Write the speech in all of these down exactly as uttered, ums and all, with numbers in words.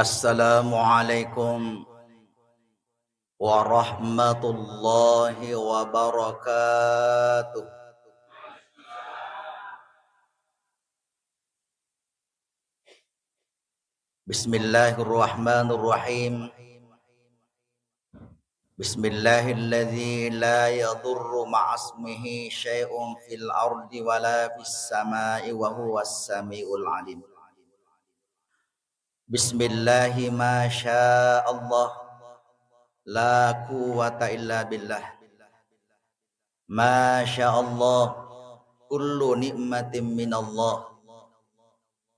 Assalamualaikum warahmatullahi wabarakatuh. Bismillahirrahmanirrahim. Bismillahilladzi la yadurru ma'asmihi syai'un fil ardi wala fis sama'i wa huwas sami'ul alim. Bismillahi ma sya Allah, la quwwata illa billah. Ma sya Allah, kullu ni'matin minallah.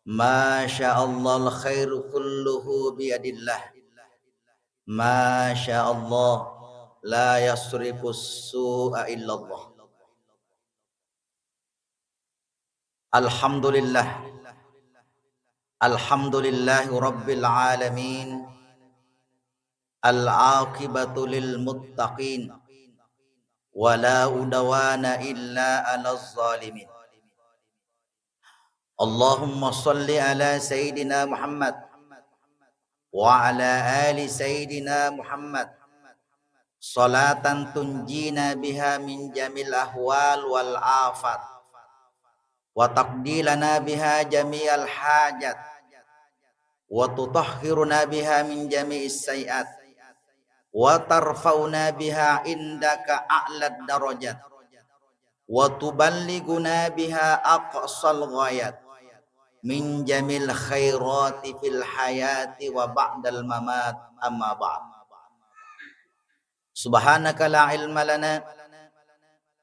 Ma sya Allah, al khairu kulluhu biyadillah. Ma sya Allah, la yasrifus su'a illallah. Alhamdulillah. Alhamdulillahi rabbil alamin. Al aqibatu lil muttaqin. Wa la udwana illa 'alaz zalimin. Allahumma shalli ala Sayyidina Muhammad wa ala ali Sayyidina Muhammad, salatan tunjina biha min jamil ahwal wal afat, wa taqdi lana biha jami'al hajat, wa tutahhiruna biha min jami'is sayyi'at, wa tarfa'una biha indaka a'lad darajat, wa tuballighuna biha aqsal ghayat min jamil khairati fil hayati wa ba'dal mamat, amma ba'd. Subhanaka la ilma lana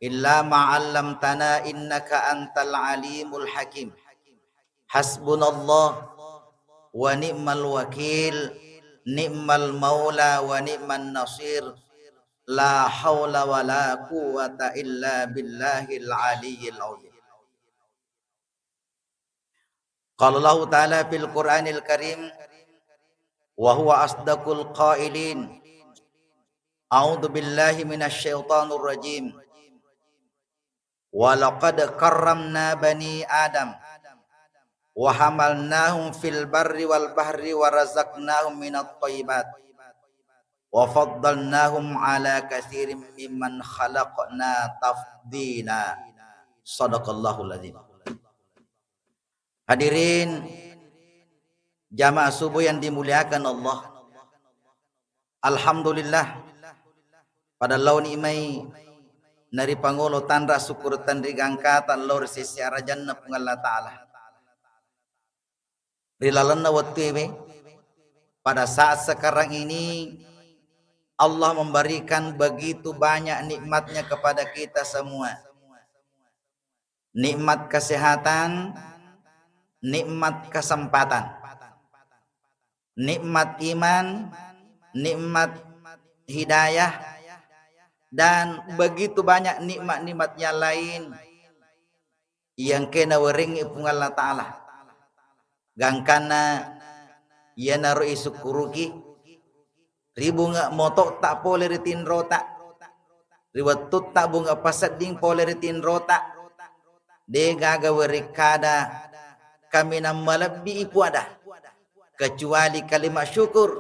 illa ma 'allamtana innaka antal alimul hakim. Hasbunallah wa ni'mal wakil, ni'mal maula wa ni'man nasir. La haula wa la quwwata illa billahil aliyyil azim. Qala Allahu ta'ala fil Qur'anil Karim, wa huwa asdaqul qailin. A'udzu billahi minasy syaithanir rajim. Wa laqad karramna bani Adam wa hamalnahum fil barri wal bahri wa razaqnahum minat thayyibat wa faddalnahum ala katsirin mimman khalaqna tafdila. Sadaqallahul azim. Hadirin jamaah subuh yang dimuliakan Allah. Alhamdulillah, pada laoni mai naripangolo tanra syukur tanri gangkata lao ri sessi arajanna Puang Allah Ta'ala. Ri lalenna wettuewe, pada saat sekarang ini, Allah memberikan begitu banyak nikmatnya kepada kita semua. Nikmat kesehatan, nikmat kesempatan, nikmat iman, nikmat hidayah, dan begitu banyak nikmat-nikmat yang lain yang kena werengi Puang Allah Ta'ala. Gangkanna iyanaro isukkuruki, ri bunge moto'ta pole ri tinrota, ri wettutta bunge pasedding pole ri tinrota, de gaga werekkada kaminang malebbi ipuada, kecuali kalimat syukur,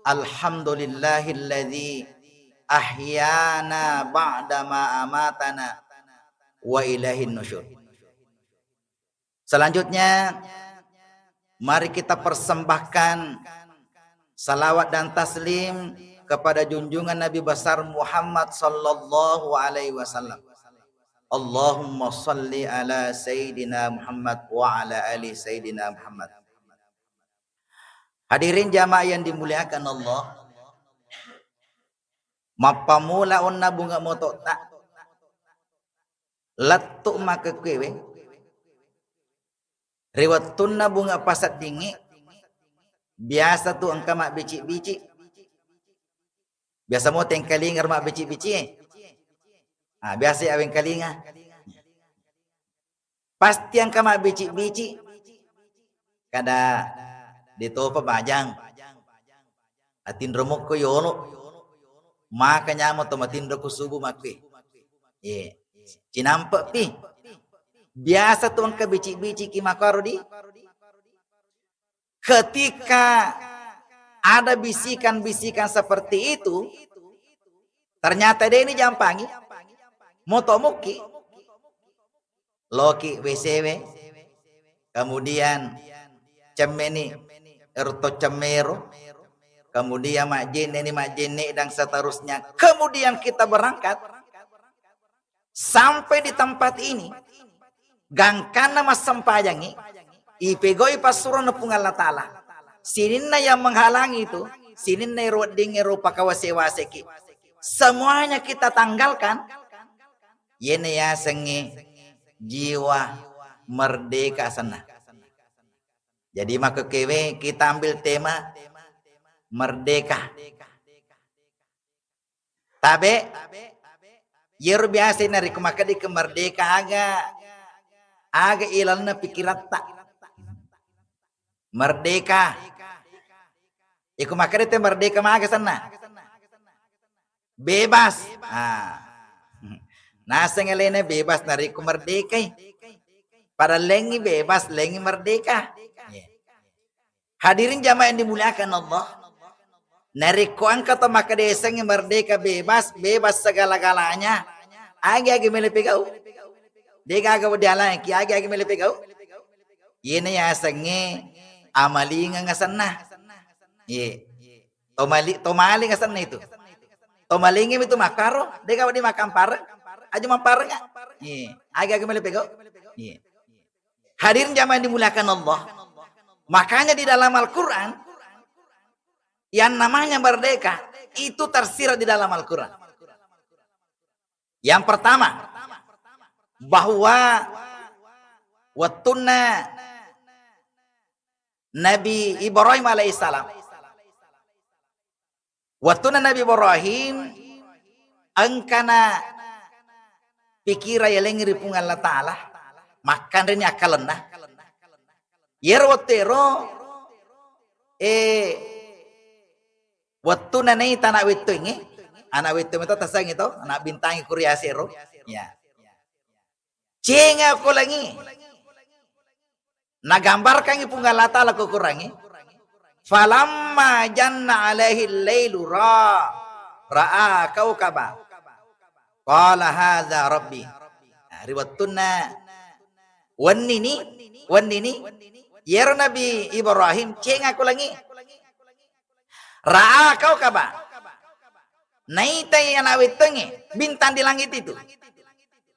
"Alhamdulillahilladzi ahyana ba'da ma amatana wa ilaihin nusyur." Selanjutnya, mari kita persembahkan salawat dan taslim kepada junjungan Nabi besar Muhammad sallallahu alaihi wasallam. Allahumma salli ala Sayyidina Muhammad wa ala ali Sayyidina Muhammad. Hadirin jamaah yang dimuliakan Allah, mappamula onna bunge moto'ta, lettu makkekkuewe, ri wettunna bunge paseddingngi, biasa tu engka mabbici-bici. Biasa mo tengkalinga ro mabbici-bici e. Ah, biasa ya wengkalinga. Pasti engka mabbici-bici. Kada detopa bajang. Atinro mokko yolo. Maka nyamo to matinro ku subuh makkue. Ye. Cinampe pi. Biasa tu engka bici-bici ki makaro di. Ketika ada bisikan-bisikan seperti itu, ternyata de' ni jampangi, moto mukki, loki W C W, kemudian cemmeni erto cemmero, kemudian majjenne ni majjenne dan seterusnya, kemudian kita berangkat, sampai di tempat ini, gangkanna massempajangngi, ipegau'i passuronna Puang Allah Ta'ala. Sininna yang menghalangi itu, sininna ero wedding ero pakawase-waseki. Semuanya kita tanggalkan, yene yasengnge jiwa merdeka asenna. Jadi makkekewe kita ambil tema merdeka. Tabe, yero biasa narekko makkedde ke merdeka aga, aga ilalenna pikiratta. Merdeka. Iko makkedde te merdeka maga senna? Bebas. Ah. Naseng alena bebas narekko merdekai. Pada lengngi bebas, lengngi merdeka. Iya. Hadirin jamaah yang dimuliakan Allah, narekko engka to makkeda yasengnge merdeka bebas, bebas segala-galanya, agi-agi mele pegau? Degaga dialangki, agi-agi mele pegau? Yene yasengnge amalingeng asenna. Ye. Tomali-, tomaling asenna itu. Tomalingi itu makkaro, degaga di makampareng, aja mampareng. Ye. Agi-agi mele pegau? Ye. Hadirin jamaah yang dimuliakan Allah. Makanya di dalam Al-Quran, yang namanya merdeka itu tersirat di dalam Al-Quran. Yang pertama, bahwa wettunna Nabi Ibrahim alaihissalam, wettunna Nabi Ibrahim engkana pikira yalengngi ri Puang Allah Ta'ala, makkanreni akkalenna. Yero wettu ero, eh, wettunna naita anak wettuengnge, anak wettu meto tasengnge to, anak bintangi kuriase ro. Ya. Cenga ko langi. Nagambarkangngi Puang Allah Ta'ala ko Qurangnge, "Falamma janna alaihi lailu ra, ra'a kaukaba. Qala hadza rabbi." Nah, ri wettunna wennini, wennini, yero Nabi Ibrahim cenga ko langi. Ra'a kaukaba. Naitai anak wettuengnge, bintang di langit itu.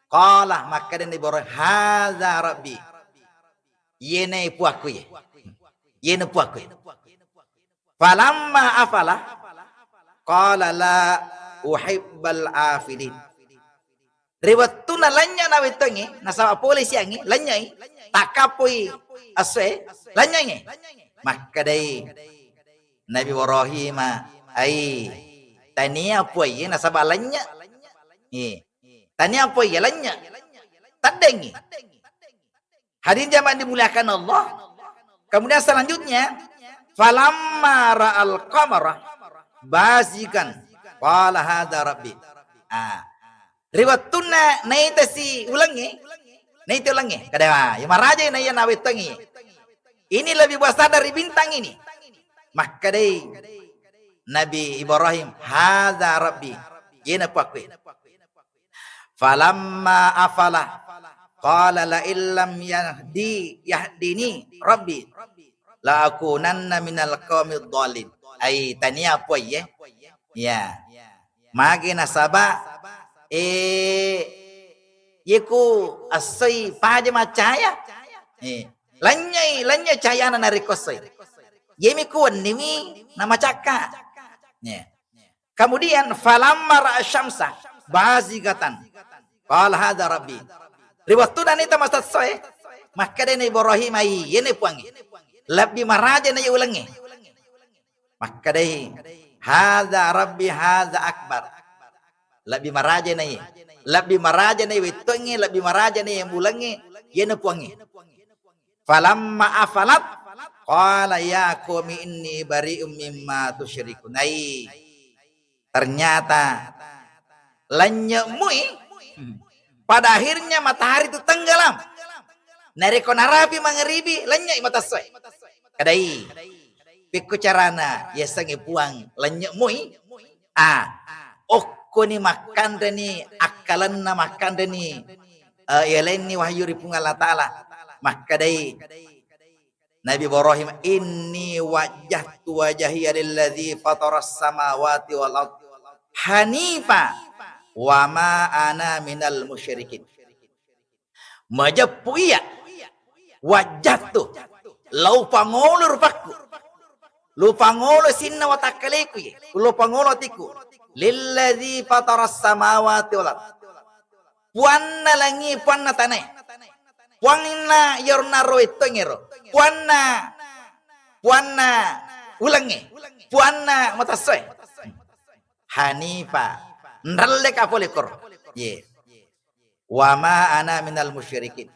Qala, makkeda Nabi Ibrahim, "Hadza rabbi." Yene puakku ye. Yene puakku ye. Falamma afala, qala la uhibbal afilin. Ri wettunna lennye' na wettuengnge, nasaba pole siangnge, lennye'i, takkappoi essoe, lennye'i. Makkedai Nabi Ibrahim, "Ai, tania puaie nasaba lennye'." Eh, tania puaie lennye'. Teddengngi. Hadirin jamaah dimuliakan Allah. Kemudian selanjutnya, "Falamma ra'al qamara bazigan, qala hadza rabbi." Ah. Ri wettunna naita si ulengnge, naita ulengnge, kada, "Wah, iya maraja na iya na wettuengnge. Ini lebih besar dari bintang ini." Makkedai Nabi Ibrahim, "Hadza rabbi." Iyena puakku. Falamma afala, qala la illam yahdi, yahdini rabbi, la akunanna minal qaumid dhalin. Ai, tania puaie. Ya. Magi nasaba, eh, yeku essoi paja macaya. Eh, lennye'i, lennye' cayana narekko essoi. Yemi ku wennimi namacakka. Ya. Kemudian, "Falamma ra'a syamsa bazigatan, qala hadza rabbi." Ri wettunna naita masessoe, makkedani Ibrahim, "Ai, iyene puangnge. Lebbi maraja na iya ulengnge." Makkedai, "Hadza rabbi, hadza akbar." Lebbi maraja na iya. Lebbi maraja na iya wettuengnge, lebbi maraja na iya ulengnge, iyene puangnge. Falamma afalat, qala ya qaumi inni bari'um mimma tusyrikun. Ai, ternyata lennye'mui, pada akhirnya matahari itu tenggelam. Narekko narapi mangaribi, lennye'i matassoe. Kadai. Pekko carana yasengnge Puang lennye' moi? Ah, okkoni makkanreni akkalenna, makkanreni, eh, yalenni wahyu ri Puang Allah Ta'ala. Makkadai Nabi Ibrahim, "Inni wajjahtu wajhiya lilladzi fataras samawati wal ard hanifa wa ma ana minal musyrikin." Majeppu iya, wajjahtu, lo upangolo rupakku, lo upangolo sinna watakkaleku ye, lo upangolo atiku, lilladzi fataras samawati wal ard. Puanna langi, puanna tanae. Puanna iyaro naro wettongngero. Puanna, puanna ulengnge. Puanna matassoe. Hanifa. Nrelleka pole koro. Ye. Wa ma ana minal musyrikin.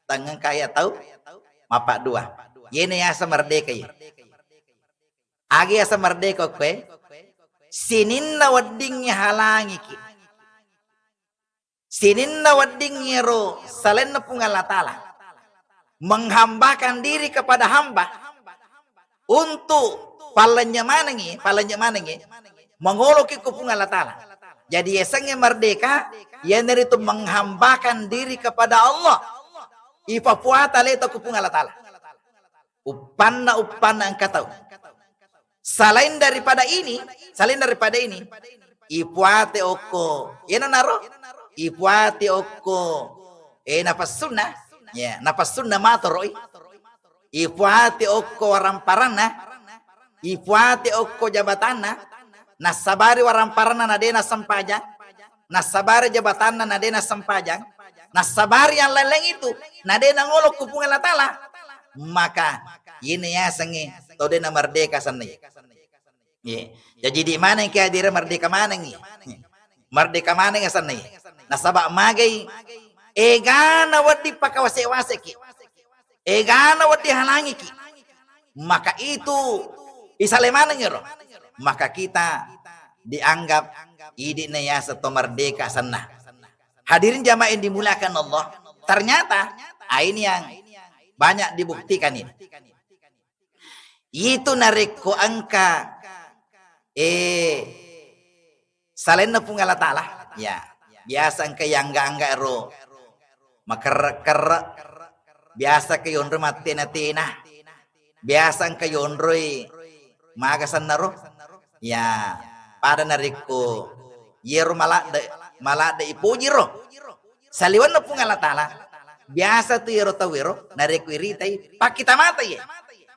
Tengngka iya tau mappaddua. Yene yaseng merdeka ye. Agi yaseng merdeka koe? Sininna weddingnge halangiki. Sininna wedding iyaro salainna Puang Allah Ta'ala, menghambakan diri kepada hamba untuk pallennye manengngi, pallennye manengngi, mangoloki ku Puang Allah Ta'ala. Jadi yasengnge merdeka, iyanaritu menghambakan diri kepada Allah. Ipapuata leto ku Puang Allah Ta'ala. Uppanna, uppanna engka tau. Selain daripada ini, selain daripada ini, ipuate okko, iyanaro, ipuate okko, eh, napassunna, ya, napassunna matoroi. Ipuate okko waramparanna, ipuate okko jabatanna, nassabari waramparanna na de nassempajang, nassabari jabatanna na de nassempajang, nassabari yang lain-lain itu na de nangolo ku Puang Allah Ta'ala, maka iyena yasengnge tau de namerdeka senna. Ye. Jaji di maneng ke adira merdeka maneng. Merdeka maneng senna. Nasaba magai egana wedding pakawase-waseki. Egana wedding halangiki. Maka itu isale maneng ero. Maka kita dianggap idi na yaseng to merdeka senna. Hadirin jamaah yang dimuliakan Allah, ternyata, ah, ini yang banyak dibuktikan ini. Itu narekko engka, eh, salainna Puang Allah Ta'ala, ya, biasa engka yangga-angga ero, makerre-kerre, biasa ke yonro mattena-tena, biasa engka yonroi maga sennaro, ya, pada narekko yero maladde, maladde ipojiro. Saliwenna Puang Allah Ta'ala, biasa tu yero tau ero, narekko iritai, pakkita mata ye.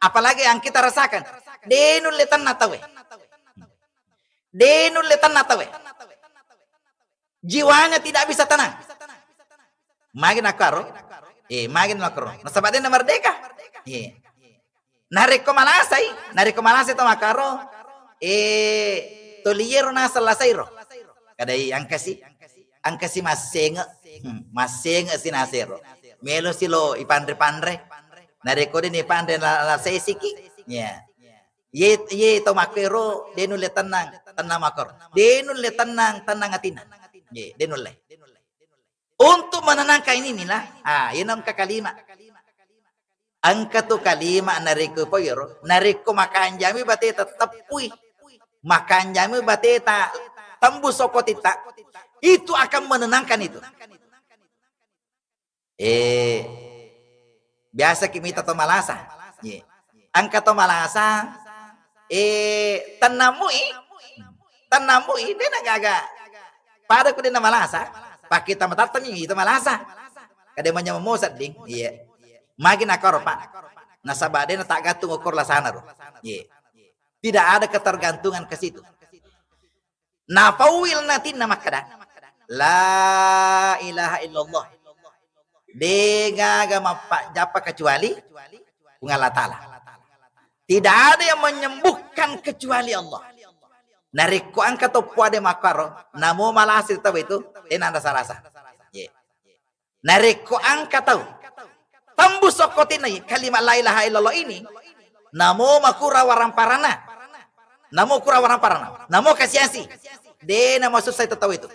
Apalagi yang kita rasakan, de nulle tenna tauwe. De nulle tenna tauwe. Jiwanya tidak bisa tenang. Magi nakaro? Eh, magi nakaro? Nasaba de na merdeka. Eh. Narekko malasai, narekko malasai to makkaro, eh, toli yero naseng lasairo. Kadai angkasi, angkasi massenge, hmm, massenge si nasero. Melo si lo ipanre-panre. Narekko de ni panre la-, lasai siki. Ya. Ye, ye to makkero de nulle tenang, tenang makkero. De nulle tenang, tenang atinna. Ye, de nulle. Untuk menenangkan inilah, ah, iyana engka kalimat. Engka tu kalimat narekko poiro, narekko makanjami bateta teppui, makanjami bateta tembus okko titta, itu akan menenangkan itu. Eh, biasa ki mita to malasa. Ye. Engka to malasa, eh, tennamui, tennamui, de na gaga. Pada ku de na malasa, pakkita matattami mita malasa. Kade manyameng mo sedding, iya. Magi nakoro, Pak. Nasaba de na taggantung okor lasana ro. Iya. Tidak ada ketergantungan ke situ. Napauwil natinna makkeda, "La ilaha illallah." De gaga mappajjappa kecuali Puang Allah Ta'ala. Tidak ada yang menyembuhkan kecuali Allah. Narekko engka to puade makkaro, namo malasi tau itu, de na rasa-rasa. Ye. Narekko engka tau tembus okko tinna kalimat la ilaha illallah ini, namo makura waramparanna, namo kura waramparanna, namo kasiasi, de na masussa itu tau itu.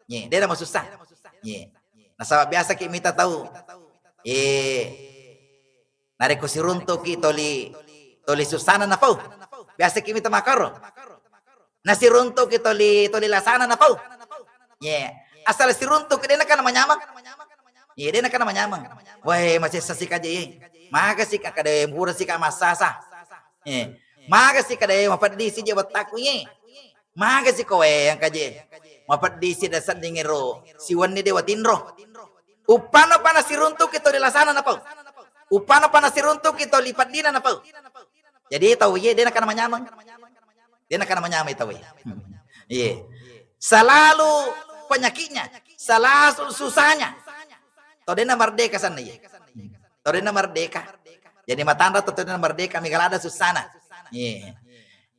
Ye, de na masussa. Ye. Nasaba biasa ki mita tau, eh, narekko siruntuki toli, Toli susana napau. Biasa ki mita makaro. Nasiruntuki toli, toli lasana napau. Ye. Asal siruntuki de nakana manyameng. Ye, de nakana manyameng. Wai, masessa sika je ye. Maga sika kada pura sika massasa. Ye. Maga sika de mapeddi sije wettaku ye. Maga siko we engka je. Mapeddi sida sedding ero siwenni de watinro. Uppana pana siruntuki toli lasana napau. Uppana pana siruntuki toli peddina napau. Jadi tau ye de nakana manyameng. De nakana manyameng tau ye. Iye. Selalu penyakitnya, selalu susahnya. Tau de na merdeka sanna ye. Tau de na merdeka. Jadi matanra tau de na merdeka, mega lada susana. Iye.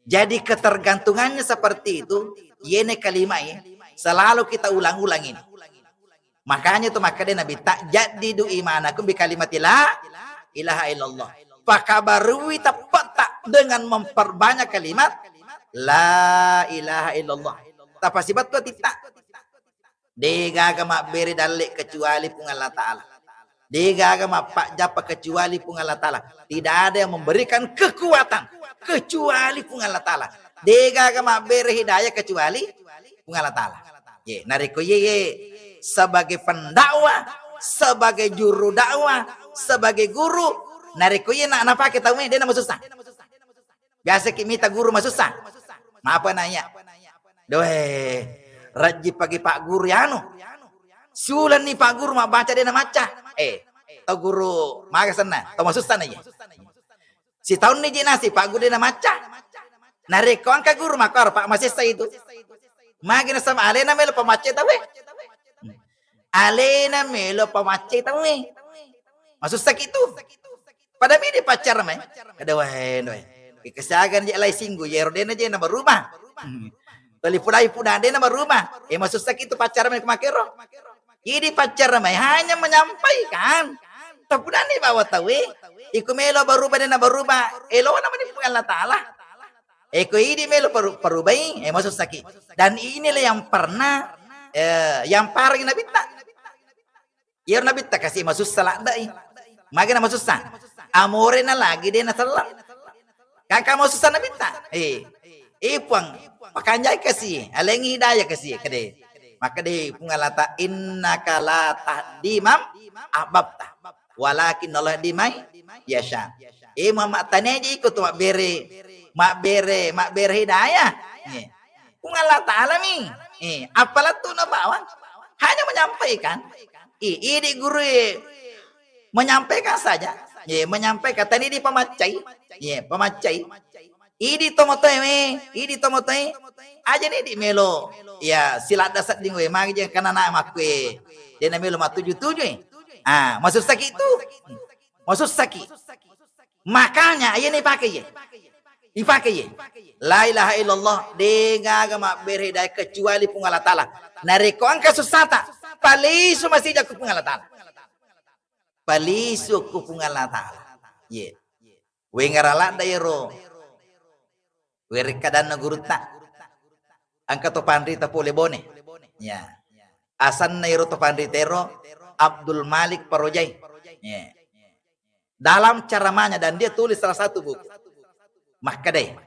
Jadi ketergantungannya seperti itu, yene kalimat ini selalu kita ulang-ulang ini. Makanya itu makkeda Nabitta, "Jaddidu imanakum bi kalimati la ilaha illallah." Pakabarui teppetta dengan memperbanyak kalimat la ilaha illallah. Tapasibattu atitta. De gaga mabbere dalle kecuali Puang Allah Ta'ala. De gaga mappajjappa kecuali Puang Allah Ta'ala. Tidak ada yang memberikan kekuatan kecuali Puang Allah Ta'ala. De gaga mabbere hidayah kecuali Puang Allah Ta'ala. Ye, narekko ye, ye sebagai pendakwah, sebagai juru dakwah, sebagai guru, narekko ye na, napake tau me, de na masussa. Biasa ki mita guru masussa. Mapa nanya? Doe, rajji pagi Pak Guru yanu. Siulenni Pak Guru mabbaca de na macca. Eh, tau guru maga senna, tau masussa na ye. Sitaunni ji nasi Pak Guru de na macca. Narekko engka guru makkoro Pak masessa itu. Magi nasama alena melo pamacce tauwe. Alena melo pamacce tauwe. Masussaki tu. Pada mi dipaccara mai. Kada wae doe. Ikesiagan je lai singgu yero dena je na berubah. Tali pudai puda dena berubah. Eh masussaki tu pacara mai kemakero. Idi paccara mai hanya menyampaikan. Tapudani bawa tawe. Iku melo berubah dena berubah. Elona mani Puang Allah Ta'ala. Eko idi melo peru-, perubai, eh, masussaki. Dan inilah yang pernah, eh, yang pareng Nabitta. Iyaro Nabitta kasi masussa ladde'i. Magi na masussa? Amore na lagi de na selleng. Kaka masussa Nabitta. Eh, eh Puang, pakanjai kasi, alengi hidayah kasi, kede. Makkeda Puang Allah Ta, "Innaka la tahdi man ahbabta, walakin Allah yahdi may yasha." Eh Muhammad, tania je iko tu mabbere, mabbere, mabbere hidayah. Eh. Puang Allah Ta'ala mi. Eh, appalettu na bawang. Hanya menyampaikan. Eh, idi guru, eh, menyampaikan saja. Eh, menyampaikan. Tania dipamaccai. Eh, pamaccai. Idi tomotoe we, idi tomotoe. Aja ni di melo. Ya, siladda sedding we, magi je kana na makkue. Dena melo matuju-tuju, eh. Ah, masussaki tu. Masussaki. Makanya, iya ni pake ye. Ipake ye. La ilaha illallah, de gaga mabbere hidayah kecuali Puang Allah Ta'ala. Narekko engka sussata, palisu masija ku Puang Allah Ta'ala. Palisu ku Puang Allah Ta'ala. Ye. Wengara ladda ero. Werekkadanna gurutta. Engka to panrita pole Bone. Ya. Asanna ero to panrita ero Abdul Malik Parojai. Ya. Dalam ceramahnya, dan dia tulis salah satu buku. Makkedai,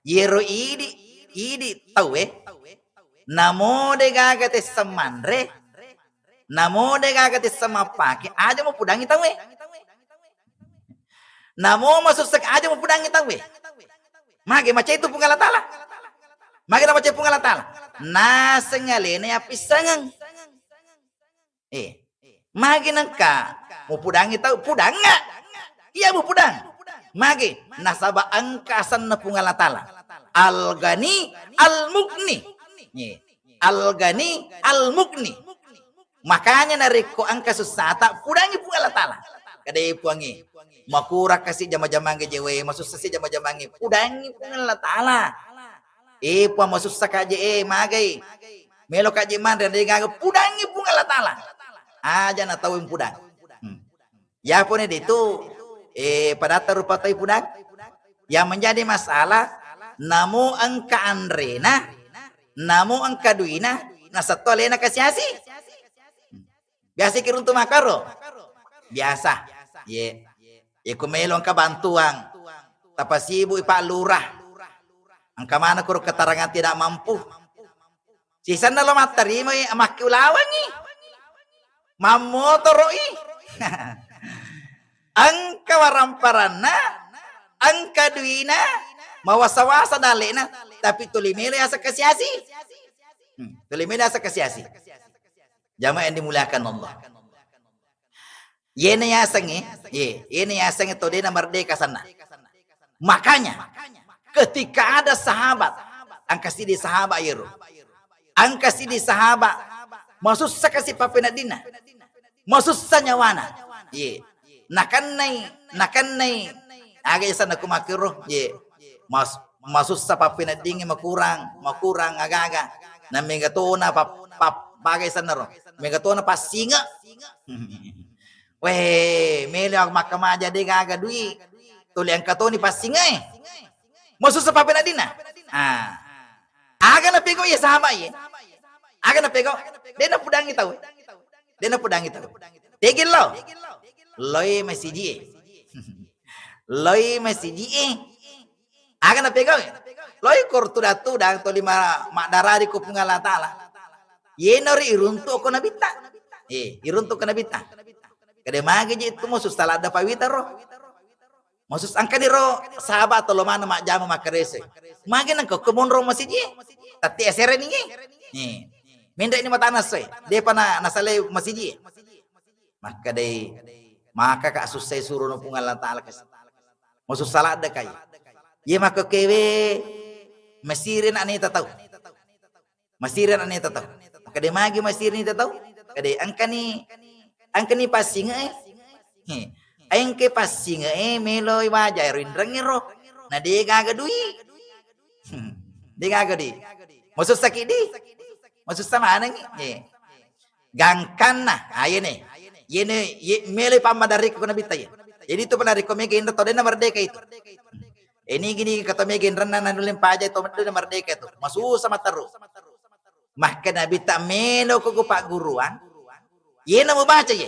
yero idi, idi tauwe, namo de gaga tesseng manre, namo de gaga tesseng mappake, aja mupudangi tauwe. Namo masussaki aja mupudangi tauwe. Mage macai tu Puang Allah Ta'ala. Mage na macai Puang Allah Ta'ala. Naseng alena ya pissangeng. Eh, magi nengka mupudangi tau, pudangnga. Iya mupudang. Magi nasaba engka asenna Puang Allah Ta'ala. Al-Ghani, Al-Mughni. Eh, Al-Ghani, Al-Mughni. Makanya narekko engka sussata, pudangi Puang Allah Ta'ala. Kadai Puangi. Makura kasi jama-jamang jewe, masussa si jama-jamangi. Pudangi Puang Allah Ta'ala. Eh, Puang masussa kaje, eh, magai. Melo kaje manre, de gaga pudangi Puang Allah Ta'ala. Aja na tau pudang. Hmm. Ya pone de tu, eh, padatta rupa tau pudang. Yang menjadi masalah, namo engka anrena, namo engka duina, nasetto alena kasi-asi. Hmm. Biasa ki runtu makaro. Biasa. Ye. Ye ku melo engka bantuang. tapasibu'i Pak Lurah. Engka maneng kuro keterangan tidak mampu. Sisenna lo mattarimai, makkeulawengngi. Mammotoro'i. Engka waramparanna, engka duina, mawasa-wasa dalle'na, tapi tuli melo yaseng kasi-asi. Hmm, tuli melo yaseng kasi-asi. Jamaah yang dimuliakan Allah. Yena yasengnge, ye, yena yasengnge to dena merdeka sanna. Makanya, ketika ada sahabat, engka siddi sahabat yero. Engka siddi sahabat, masussa kasi pappeneddinna. Masussa nyawana. Ye. Nakennai, nakennai. Aga yasenna ku makkero, ye. Mas-, masussa pappeneddingnge makurang, makurang aga-aga. Na mega tona pap-, pap-, bagai sennaro. Mega tona passinge. Weh, melo makkamaja de gaga dui. Tuli engka toni passinge. Masussa pappeneddinna. Ah. Aga napego ye sahabat ye. Aga napego. De napudangi tau. De napudangi tau. Tegel lo. Loi masiji e. Loi masiji e. Aga napegau? Loi kor tudang-tudang toli ma-, maddarari ko Puang Allah Taala. Yenori iruntu ko nabitta. Eh, iruntu ko nabitta. Kade magi je itu musuh salah ada pawita ro. Musuh angkani ro sahabat tolo mana majjama makkarese. Magi nang ko kemonro masiji. Tatti asere ni. Eh. Mendek ni matana soe. Depa na nasalai masiji. Makkedai, maka ka sussai surono Puang Allah Taala kasi. Masussa ladde kai. Ye makkekewe masiri na nita tau. Masiri na nita tau. Makkedai magi masiri nita tau? Kedai engkani, engkani passinge e. He. Engke passinge e meloi waja ero inreng ero. Na de gaga dui. Hmm. De gaga dui. Masussa ki di. Masussa manengi. Ye. Gangkanna, ah, yene. Yene, ye, mele pammadariko ko nabitta ye. Jadi itu pernah riko mega inro to dena merdeka itu. Ini gini kata mega inrenna nanulle paja to dena merdeka itu. Masussa matteru. Maka nabitta melo ko pagguruan. Yena mubaca ye.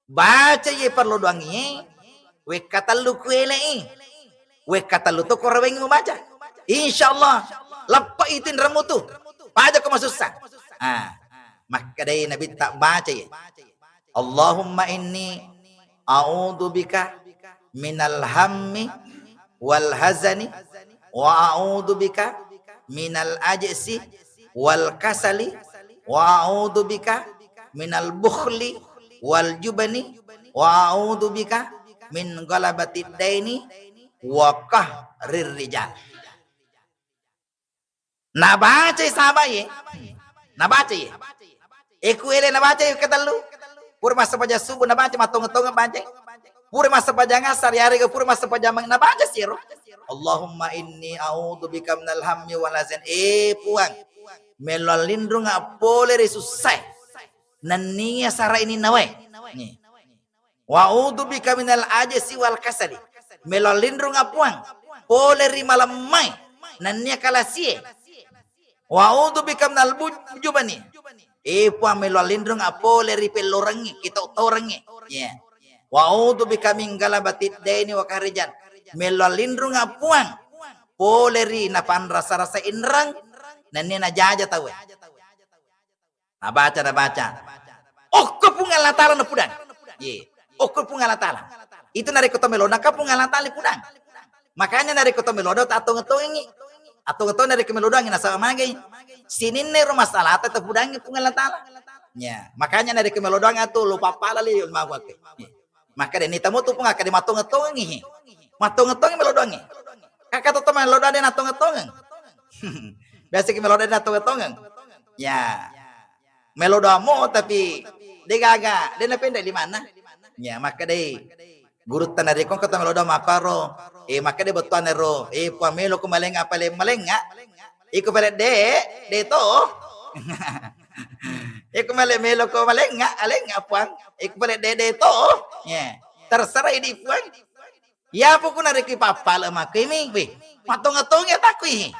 Baca ye parlo doangngi, wekka tellu kuelei. Wekka tellu to korawengi mubaca. Insyaallah, leppa itu inremmu tu. Paja ko masussa. Ah, makkedai nabitta baca ye. Allahumma inni a'udzu bika minal hammi wal hazani wa a'udzu bika minal ajsi wal kasali wa a'udzu bika minal bukhli wal jubni wa a'udzu bika min ghalabatid daini wa qahrir rijal. Nabacai sahabat ye. Nabacai ye. Eku ele nabacai ketellu. Pura massempajang subuh nabaca, mattongeng-tongeng baca. Pura massempajang asar, yarega pura massempajang mang-, nabaca siro. Allahumma inni a'udzu bika minal hammi wal hazan. Eh, Puang, melo linrunga pole ri sussae. Nennia sara ini nawae. Nih. Wa a'udzu bika minal ajsi wal kasali. Melo linrunga Puang pole ri malemmae nennia kalasie. Wa a'udzu bika minal buj-, jubani. Eh, Puang, melo linrunga pole ri pellorengngi, kitotorengngi. Ya. Wa a'udzu bika min ghalabatid daini wa qahrir rijal. Melo linrunga Puang pole ri napanrasa-rasa inreng nennia najaja tauwe. Nabaca, nabaca. Okko Puang Allah Taala napudang. Ye. Okko Puang Allah Taala. Itu narekko to melona ka Puang Allah Taala pudang. Makanya narekko to melona ta tongeng-tongengi. Atau to narekko melodoangi nasaba magai. Sininna ro masalahta tapudangi Puang Allah Taala. Ya, makanya narekko melodoang atu lo pappala li ulmaku ake. Ye. Makkeda ni tamu tu Puang, akkeda mattongeng-tongengi. Mattongeng-tongeng melodoangi. Kaka to melodoang de nattongeng-tongeng. Biasa ki melodoang de nattongeng-tongeng. Ya. Melodoammo tapi de gaga, de napendek limanna. Ya, makkedai gurutta narekko engka to melodoang makkaro, eh, makkedai bettuanna ro, eh, Puang, melo ko malengnga, apa le malengnga? Iko pale de, de to. Iko male melo ko malengnga, alengnga Puang. Iko pale de, de to. Ya. Terserah idi Puang. Ya pokokna reki pappala makkemi, weh. Mattongeng-tongeng takui.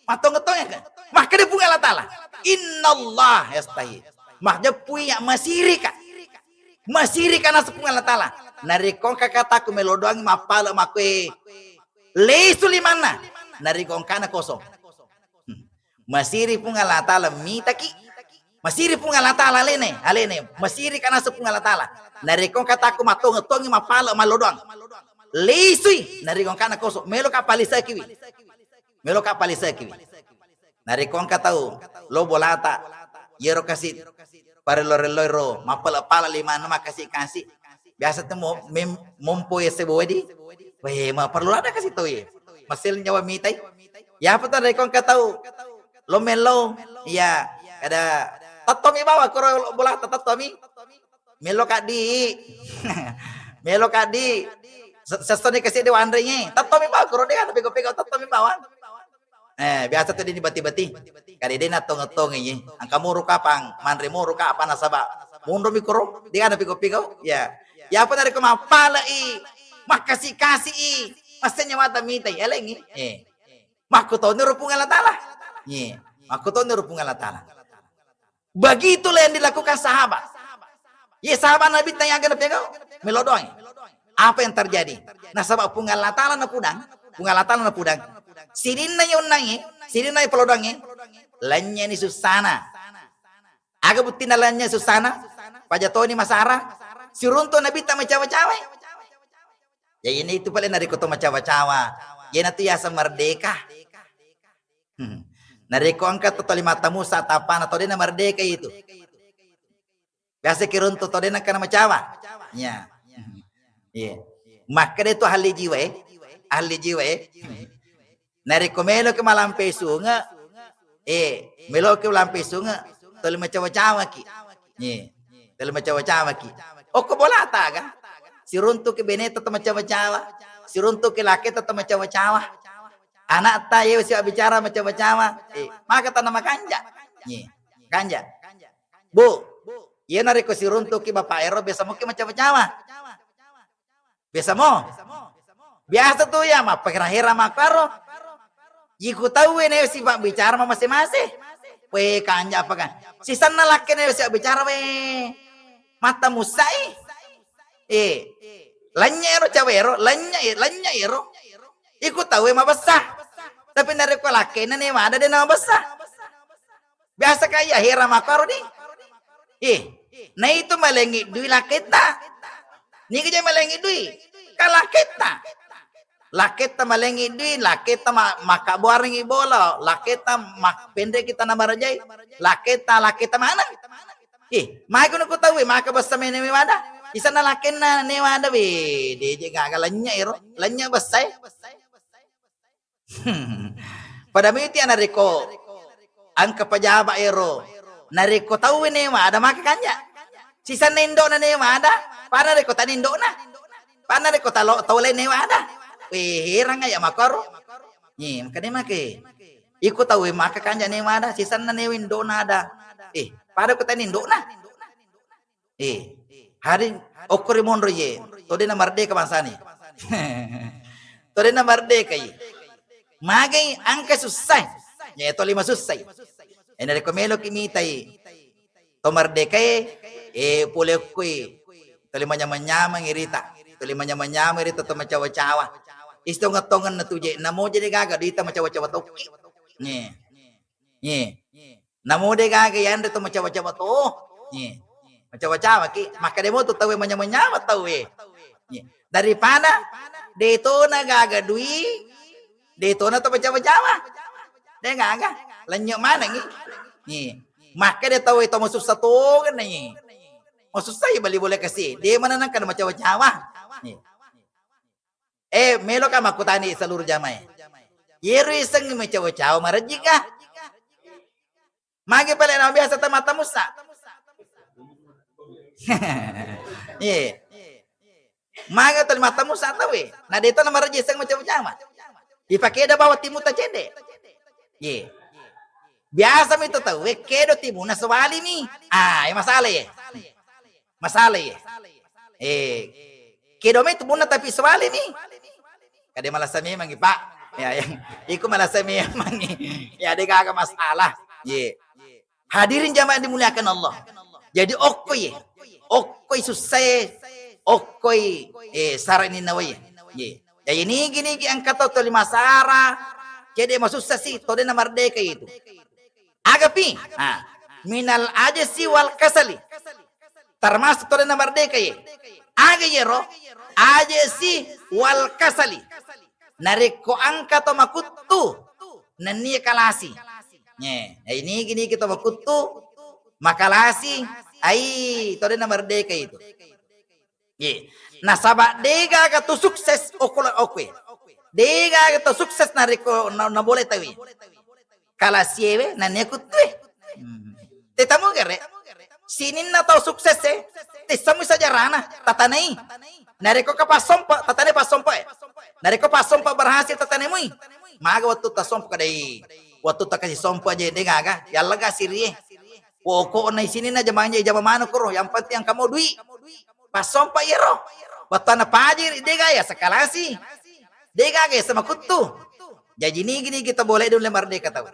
Mattongeng-tongeng ka. Makkeda Puang Allah Taala, "Innallah yastahi." Majeppu iya masirika. Masiri kana Puang Allah Taala. Narekko engka kataku melo doang mappale makkoe, lesu limanna. Narekko engkana kosong. Hmm. Masiri Puang Allah Taala mitaki. Masiri Puang Allah Taala alene, alene. Masiri kana Puang Allah Taala. Narekko engka kataku mattonge-tonge mappale mallo doang, lesui. Narekko engkana kosong, melo ka palisekiwi. Melo ka palisekiwi. Narekko engka tau lo bolata, yero kasi parello-relloi ro, mappala-pala limanna, makasi-kasi. Biasa tu mo-, mem-, mompo ese bodi. Weh, ma perlu ada kasi tau ye. Masel nyawa mitai. Ya apa tu narekko engka tau lo mello, iya, kada tattomi bawa koro lo bolata tattomi. Melo kaddi. Melo kaddi. Se-, sessoni kasi de wanrengnge. Tattomi bawa koro de ada pego-pego tattomi bawa. Eh, biasa tu dini bati-bati. Kade de na tonge-tonge ye. Engka muru kapang, manre muru ka apa nasaba. Munro mi koro, de ada pego-pego. Ya. Ya apa narekko mappalai, makasi-kasi i, massenya mata mitai, elengi. Eh. Makkutoni ro Puang Allah Taala. Ye. Makkutoni ro Puang Allah Taala. Begitulah yang dilakukan sahabat. Ye, sahabat Nabi tanya aga napegau, melo doang. Apa yang terjadi? Nasaba Puang Allah Taala napudang, Puang Allah Taala napudang. Sininna yonnangi, sininna polodoangi, lennye ni sussana. Aga buttina lennye sussana? Pajatoni masara. Siruntu Nabi ta macawa-cawa. Ya ini itu paling narekko to macawa-cawa. Yena tu yasa merdeka. Hmm. Narekko engka to toli mata Musa tapana to dena merdeka itu. Biasa kiruntu to dena kana macawa. Ya. Iya. Makkeda tu ahli jiwa, eh. Ahli jiwa, eh. Narekko meloki malampe sunge, eh, meloki malampe sunge, toli macawa-cawaki. Eh, toli macawa-cawaki. Okko bolata ga? Siruntuki beneta to macawa-cawa. Siruntuki laketa to macawa-cawa. Anakta yewe siwa bicara macawa-cawa. Eh, maka tana makanja. Eh, kanja. Bu, iya narekko siruntuki bapak ero, biasa muki macawa-cawa. Biasa mo. Biasa tu ya, mappahera-hera makkaro. Iku tauwe ne sipa bicara mamase-mase. We, kanja apa kan? Sisanna lakke ne sipa bicara we. Matta musai. Eh. Lanya ero cawa ero, lanya e-, lanya ero. Iku tauwe mabessa. Tapi narekko lakkena ne mada de na mabessa. Biasa kaya hera makkaro ni. Eh, na itu malengi dui laketta. Niga je malengi dui? Ka laketta. Laketta malengi dui, laketta ma-, makkabuarengi bola, laketta mak-, pendeki tana marajai, laketta, laketta mana? Eh, maka nu kutaui, maka bessa mene mewada. Isana lakkenna newada, we, deje gaga lanya ero, lanya bessa e. Pada miti narekko engka pajaba ero, narekko tauwe newa ada maka kanja. Sisanna indokna newa ada, pada rekko tani indokna. Pada rekko talo tau lain newa ada. Weh, herang ya makaro. Nih, makanya make. Iko tauwe maka kanja newa ada, sisanna newa indokna ada. Eh, pada ko tani indokna. Eh, hari okko ri monro ye, to dena merdeka bangsani. To dena merdeka ye. Magai angka sussai. Ya, to lima sussai. Ena reko melo ki mitai. To merdeka e, eh, pole okko e. To lima nyamang-nyamang irita. To lima nyamang-nyamang irita to macawa-cawa. Istongeng-tongeng na tuje, namo jadi gaga duita macawa-cawa tokki. Nye. Nye. Namo de gaga yanre to macawa-cawa to. Nye. Macawa-cawa ki, makkeda mo tu tauwe manya-manyawa tauwe. Nye. Daripada de to na gaga dui, de to na to macawa-cawa. De gaga, lenyo manengi. Nye. Makkeda tauwe to masussa to genna nye. Masussa bali bole kasi, de mana nangka macawa-cawa. Nye. Eh, meloka makkutani seluruh jamae. Yero isengngi macawa-cawa marejjika. Magi pale na biasa tamata musa. Iya. Maga tali mata musa tawe. Na deta na marejji iseng macawa-cawa. Ipakeda bawa timu ta cende. Iya. Biasa mi tu tauwe kedo timuna sewali mi. Ah, iya masalah ye. Masalah ye. Eh, kedo mai tubunna tapi sewali mi. Kade malasa memang, Pak. Ya, ya. Iku malasa memang. Ya, de gaga masalah. Ye. Hadirin jamaah dimuliakan Allah. Jadi okko ye. okkoi sussae, okkoi, eh, sara ninnawae. Ye. Jadi nigi-nigi engka tau toli masara, cede masussa si, to de namardeka itu. Agapi? Ah, minal ajsi wal kasali. Termasuk to de namardeka ye. Aga yero? Ajsi wal kasali. Narekko engka to makuttu, nennia kalasi. Ye, eh, nigi-nigi to makuttu, makalasi, ai, to de namardeka itu. Ye. Nasaba degaga tu sukses okolo-, okwe. Degaga tu sukses narekko na-, nabole tawi. Kalasiewe, nennia kuttue. Hmm. Tetamu gere, sininna tau sukses e, tessami sajarana, tatanai. Narekko ka passompa, tatanai passompa e. Narekko passompa berhasil, tatanai mui. Maga wettu tassompa kadai. Wettu takasi sompa je, degaga, yallega sirie. Pokokna isininna jamang je, jama maneng koro, yang penting engka mo dui. Passompa yero. Wettuanna pajiri, dega ya sekalasi. Degaga ya sama kuttu. Jaji nigi-nigi to bole dulu mardeka tau.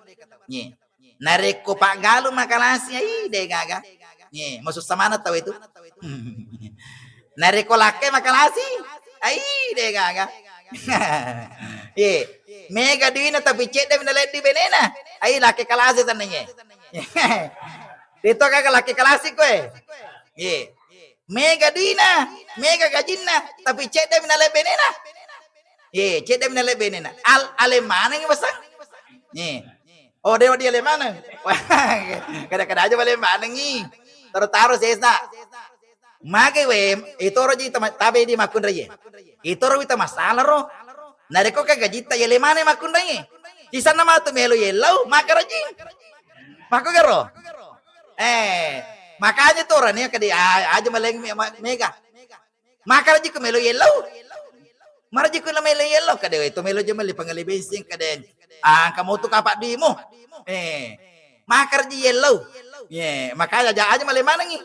Nye. Narekko paggalu makalasi, ai, degaga. Nye, masussa maneng tau itu. Narekko lakkai makalasi, ai, degaga. Ye, mega duina tapi cedde mi naleddi benena. Ai, lakkai kalasi tanna ye. Itu kagak lakkai kalasi koe. Ye. Mega duina, mega gajinna, tapi cedde mi naleddi benena. Ye, cedde mi naleddi benena. Al-, ale maneng basang. Ye. Oh, dewa dia le maneng. Wah, kada-kada aja bale manengi. Taro-taro sesa. Mage we, itoro ji tama-, tabe di makunraie. Itoro wita masalah ro. Narekko ka gajitta yele maneng makunraie. Sisanna matu melo yellau, makaraji. Mako garo. Eh, makanya tu orang ni kadi, ah, aja maleng me-, ma-, mega. Makaraji ku melo yellau. Maraji ku melo yellau, kade we to melo je meli pangale bensin, kade. Ah, kamu tu kapak duimu. Eh, makaraji yellau. Ye, makanya aja, aja male manengi.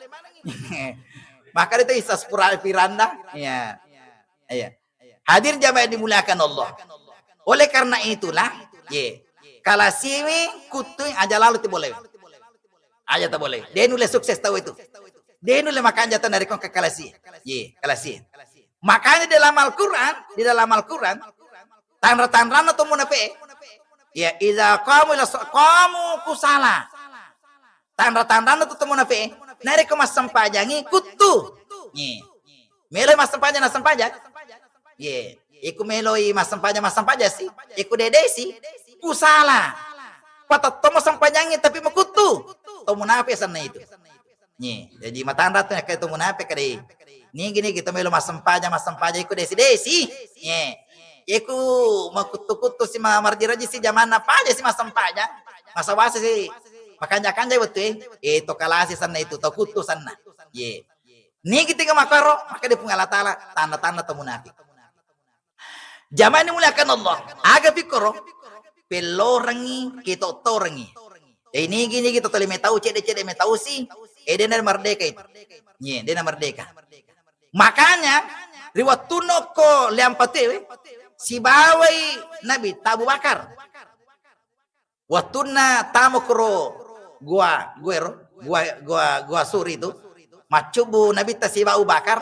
Maka itu isa sepura piranda. Iya. Iya. Hadir jamaah yang dimuliakan Allah. Oleh karena itulah, ye, kalasiwi kutui aja lalu ti boleh. Aja tak boleh. Dia nulis sukses tahu itu. Dia nulis makanya jatuh dari kong ke kalasi. Ye, kalasi. Makanya di dalam Al-Quran, di dalam Al-Quran, tanra-tanrana tu munafe. Ya, idza qamu ila sho-, qamu kusala. Tanra-tanrana tu munafe. Narekko massempajangi kuttu. Ye. Melo massempajang, nassempajang. Ye. Iku meloi massempajang, massempajang si. Iku dede si. Kusala. Patattomo sempajangi tapi makuttu. To munafe sanna itu. Nye, jaji matanra tu nakkai tu munafe kadai. Nigi-nigi to melo massempajang, massempajang iku desi-desi. Nye. Iku makuttu-kuttu si ma-, marji-raji si jamanna paja si massempajang. Masa-wasa si makanja-kanja wettu e. Eh, to kalasi sanna itu, to kuttu sanna. Ye. Nigi tiga makaro, maka di Puang Allah Taala, tanda-tanda to munafe. Jamaah dimuliakan Allah, aga pikkoro? Pellorengngi, kitottorengngi. Eh, nigi-nigi to toli metau, cedde-cedde metau si, eh, dena merdeka itu. Nye, dena merdeka. Makanya, ri wettunna okko Liampatewe, sibawai Nabitta Abu Bakar. Wettunna tamo kuro gua, gua ero, gua, gua, gua Suri tu, maccubbu Nabitta sibawa Abu Bakar.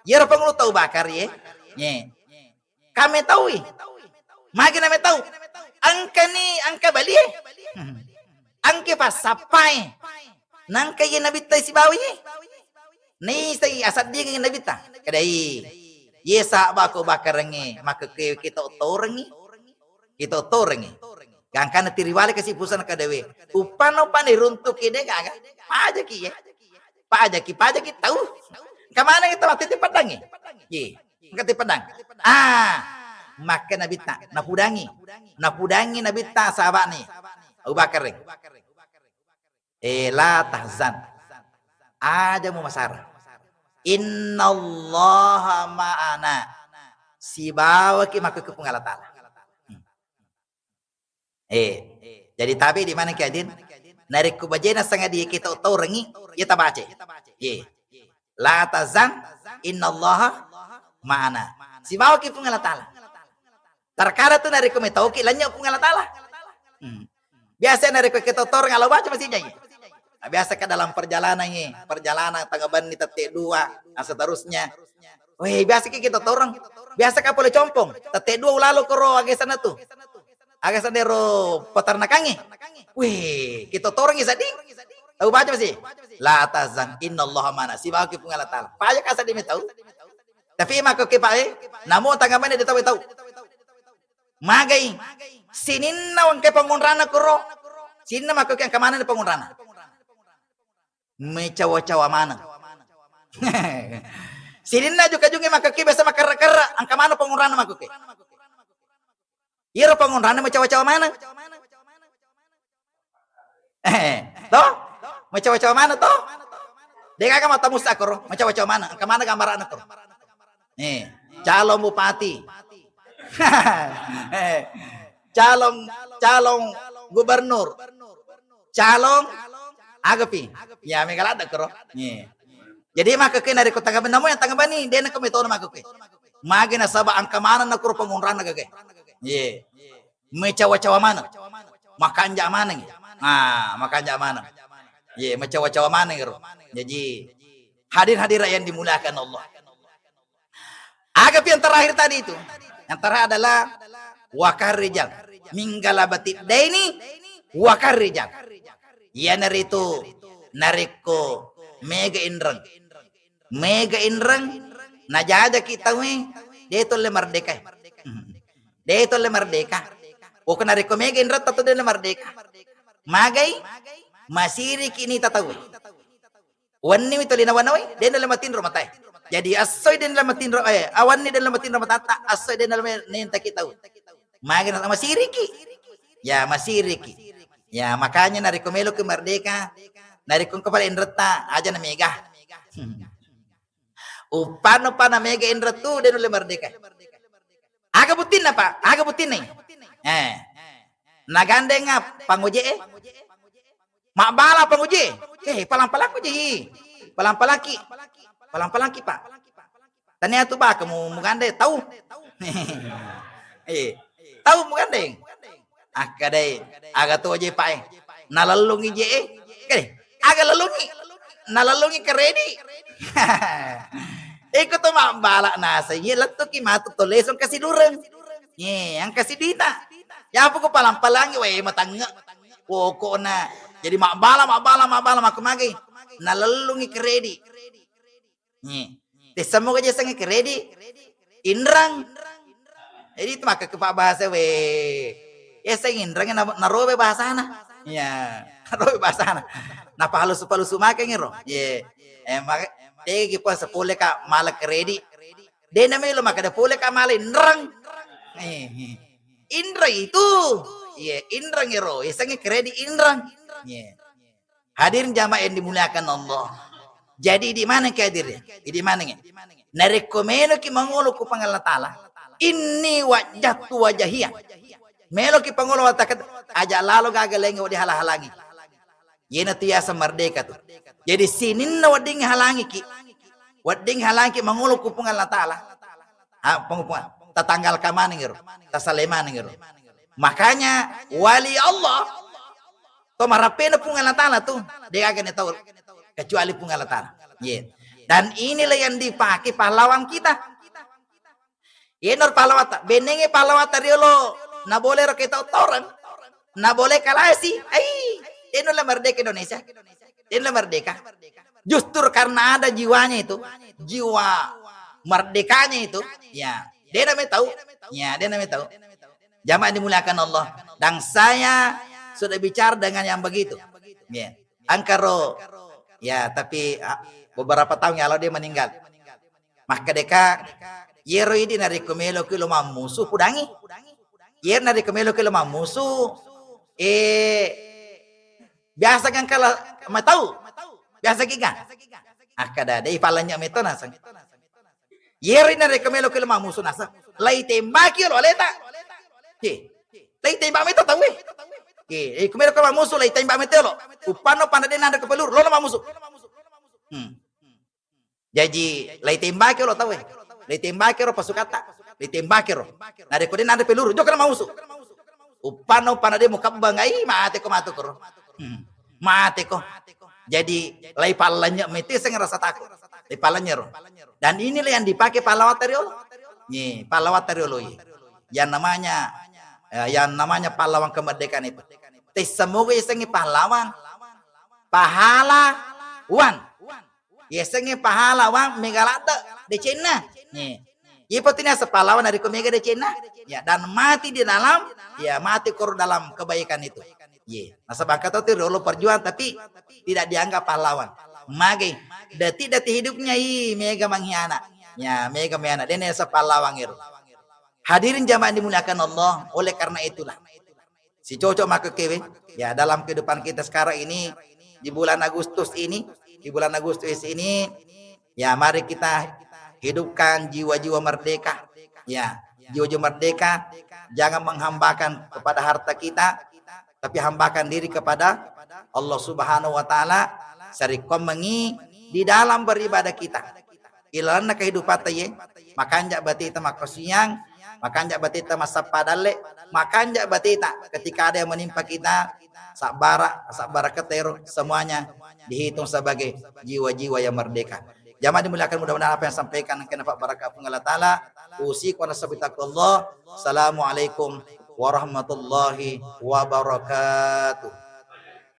Yero pangulutta Abu Bakar ye. Nye. Kame taui. Magi name tau. Engkani, engka balie. Engka passappai. Nangka ye Nabitta sibawa ye. Naisai asaddingengngi Nabitta. Kadai. Ye sahaba ko Bakarengnge, makkekke kitottorengngi. Kitottorengngi. Gangkanna tiriwale kasi pusana kadawe. Uppanna uppanna iruntuki de gaga. Pajaki ye. Pajaki, pajaki tau. Kamana kita waktu itu pedangi? Ye. Engka ti pedang. Ah, makka Nabitta. Napudangi. Napudangi Nabitta sahabane. Abu Bakar. Eh, la tahzan. Aja mumasara. Innallaha ma'ana. Sibawaki makkukkue Puang Allah Taala. Hmm. Eh, jadi tabe di mana ki adin? Narekko bajena sanga di kita tau rengi, ya tabace. Eh, la tahzan, innallaha ma'ana. Sibawaki Puang Allah Taala. Terkadang tu narekko metauki lanynya Puang Allah Taala. Hmm. Biasa narekko kita tau rengi, Allah baca masih jai. Biasa ka dalam perjalanan, eh, perjalanan tengah benni tette dua, nah, seterusnya. Weh, biasa ki kita toreng. Biasa ka pole compong, tette dua ulalo koro agesanna tu. Agesanna ro peternakangnge. Weh, kita toreng seddi. Tau baca masih? La tahzan, innallaha ma'ana. Sibawa ki Puang Allah Ta'ala. Paja ka seddi metau. Tapi maka ke Pak, eh, namo tangga mene de tau tau. Magai. Sininna wangke pangunrana koro. Sininna maka ke angka mana pangunrana. Mecawa-cawa maneng. Sininna juka-juka maka ke biasa makarra-karra, angka mana pangunrana maka ke. Iyaro pangunrana mecawa-cawa maneng. Eh, to? Mecawa-cawa maneng to? De gaga mata musa koro, mecawa-cawa maneng. Engka mana gambarana koro? Eh, calon bupati. Eh, calon, calon gubernur. Calon agapi. Ya, mega ladde koro. Eh. Jadi maka ke narekko tangga benamo yang tangga bani, de nako metona maka ke. Magi nasaba angka maneng nakoro pangunrana gage. Ye. Mecawa-cawa maneng. Makanja maneng. Ah, makanja maneng. Ye, mecawa-cawa maneng ero. Jadi, hadir-hadirat yang dimuliakan Allah. Aga pi yang terakhir tadi itu? Yang terakhir adalah wakar rijal. Minggala batiddaini wakar rijal. Iyanaritu narekko mega inreng. Mega inreng, najajaki tauwe, de tolle merdeka. De tolle merdeka. Pokokna narekko mega inreng, tettu de tolle merdeka. Magai, masiriki ni tatauwe. Wenni mi toli nawa-nawai, de tolle matinro matae. Jadi assoi de tolle matinro, eh, awanni de tolle matinro matatta, assoi de tolle nentaki tau. Magi na masiriki. Ya, masiriki. Ya, makanya narekko meloki merdeka, narekko engka pale inretta, aja na mega. Uppanna, uppanna mega inrettu, de nulle merdeka. Aga buttinna, Pak? Aga buttinna? Eh. Nagandenga panguje e? Mabbala panguje e? Eh, palang-palakku je. Palang-palaki. Palang-palaki, Pak. Tania tu baka mu, mugande tau. Eh, tau mugandeng. Akkadai, aga to je, Pak, eh. Nalellungi je, eh. Kade, aga lellungi? Nalellungi keredi. Iko to mabbala naseng, ye lettuki matu to lesong kasi dureng. Ye, angkasi duita. Yapu ko palang-palangi, wae matangnge. Pokokna. Jadi mabbala, mabbala, mabbala, makku magi. Nalellungi keredi. Nyi. Tessa moga je sengnge keredi. Inrang. Jadi itu maka ke Pak bahasa we. Ya seng inrang na, narobe bahasana. Ya, narobe bahasana. Napa halusu-palusu make ngiro. Ye. Eh, maka tegi pa sepole ka mala keredi. De na melo maka de pole ka mala inrang. Eh, eh. Inrang itu. Ye, inrang iro. Ya sengnge keredi inrang. Ye. Hadirin jamaah yang dimuliakan Allah. Jadi idi maneng ke hadir ya? Idi maneng ya? Narekko meloki mangolo ku Puang Allah Ta'ala, inni wajjahtu wajahiyah. Meloki pangolo watakat aja lalo gaga laingnge wedding hala-halangi. Yena tu yaseng merdeka tu. Jadi sininna wedding halangiki. Wedding halangiki mangolo ku Puang Allah Ta'ala. Ah, Puang, Puang, tatanggal ka maneng ero. Tasale maneng ero. Makanya wali Allah to marappena Puang Allah Ta'ala tu, de gaga ne tau kecuali Puang Allah Ta'ala. Ye. Dan inilah yang dipakai pahlawan kita. Yenor pahlawatta, benenge pahlawatta riolo, na boleh ro kita toreng, na boleh kalasi. Ai, eno la merdeka Indonesia. Eno la merdeka. Justru karena ada jiwanya itu, jiwa merdekanya itu, ya, de na me tau. Ya, de na me tau. Jamaah dimuliakan Allah, dan saya sudah bicara dengan yang begitu. Ya. Angkaro, ya, tapi, ah, beberapa tahun yang lalu dia meninggal. Makkadeka, yero idi narekko meloki lo mammusu, pudangi. Yero narekko meloki lo mammusu, eh, biasa kan kala matau. Biasa giga. Akkada, dei palanya meto naseng. Yeri narekko meloki lo mammusu naseng, lai tembaki lo aleta. Ye. Lai tembak meto tauwe. Ye, eh, ko meloki mammusu, lai tembak meto lo. Uppanno panade nanda ke peluru, lo mammusu. Hmm. Jaji lai tembaki lo tauwe. Lai tembaki ro pasukatta. Lai tembaki ro. Narekko de nanda peluru, jokka mammusu. Uppanno panade mukabbang, ai, mate ko matu koro. Hmm. Mate ko. Jadi, lai pallanye' mete seng rasa takut. Lai pallanye' ro. Dan inilah yang dipakai pahlawan tariolo. Ye, pahlawan tariolo ye. Yang namanya, eh, yang namanya pahlawan kemerdekaan itu. Tes semoga isengi pahlawan. Pahalawang. Iyasengnge pahalawang mega ladde' decenna. Ye. Iye patu ni aseng pahlawan narekko mega decenna. Ya, dan mati di dalam, ya mati koro dalam kebaikan itu. Ye. Nasaba engka to tu riolo perjuang tapi tidak dianggap pahlawan. Mage, detik-detik hidupnya i mega mengkhianat. Ya, mega mengkhianat. Dena aseng pahlawan ero. Hadirin jamaah dimuliakan Allah, oleh karena itulah sicocok makkekkewe. Ya, dalam kehidupan kita sekarang ini, di bulan Agustus ini, di bulan Agustus ini, ya, mari kita hidupkan jiwa-jiwa merdeka. Ya, jiwa-jiwa merdeka, jangan menghambakan kepada harta kita, tapi hambakan diri kepada Allah Subhanahu wa Ta'ala, sarekkuammengngi di dalam beribadah kita. Ilalenna kehidupatta ye, makanja' bateta makkasiang, makanja' bateta massappa dalle', makanja' bateta ketika ada yang menimpa kita, sabbara, sabbara ketero, semuanya dihitung sebagai jiwa-jiwa yang merdeka. Jamaah dimuliakan, mudah-mudahan apa yang sampaikan engka nafa' barakah Puang Allah Ta'ala. Usikum wa nafsi bitaqwallah. Assalamualaikum warahmatullahi wabarakatuh.